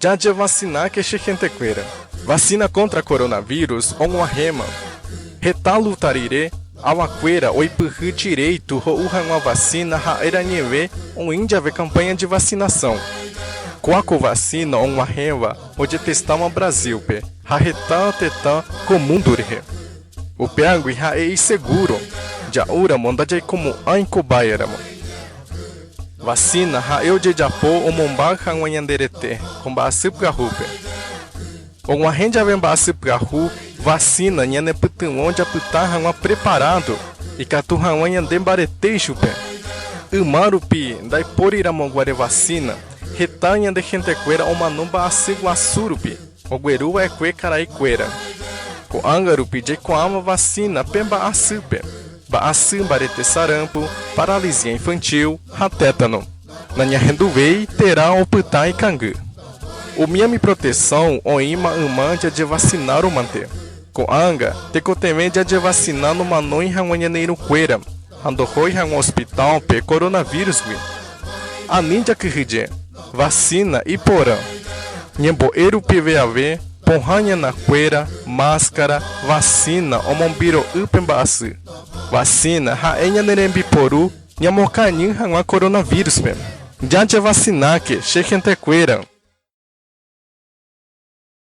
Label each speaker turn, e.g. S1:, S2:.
S1: Jajevasináke che hentekuéra. Vacina contra coronavirus og̃uahẽma. Heta luta rire, avakuéra oipyhy direito ho'u hag̃ua vacina ha'erañeve oĩ jave campaña de vacinação. Kóa ko vacina og̃uahẽva ojetestáma Brasil-pe ha heta tetã ko mundo rehe. Upéagui ha'e iseguro, ja'úramo ndajaikomo'ãi kobáiaramo. Vacina ha'e ojejapo omombáy hag̃ua ñande rete ko mba'asy pyahúpe. Og̃uahẽ jave mba'asy pyahu, vacina ñanepytyvõ japyta hag̃ua preparado ikatu hag̃ua ñande mbarete ichupe. Yma rupi ndaipóri ramo guare vacina, heta ñande gentekuéra omano mba'asy guasu rupi, ogueru va'ekue karai kuéra. Ko'ág̃a rupi jaikuaáma vacina pe mba'asýpe. Mba'asy mbarete sarampo, paralisia infantil ha tétano. Nañahenduvéi térã opyta ikangy. Umi ami protección oĩma yma jajevacinárõ mante. Ko'ág̃a, tekotevẽ jajevacina nomanói hag̃ua ñane irũkuéra ha ndohói hag̃ua hospital-pe coronavirus-gui. Ani jakyhyje, vacina iporã. Ñembo'e rupive ave, pohã ñanakuéra, máscara, vacina omombiro'y pe mba'asy. Vacina ha'e ñane rembiporu ñamokañy hag̃ua coronavirus-pe. Jajevasináke, che gentekuéra!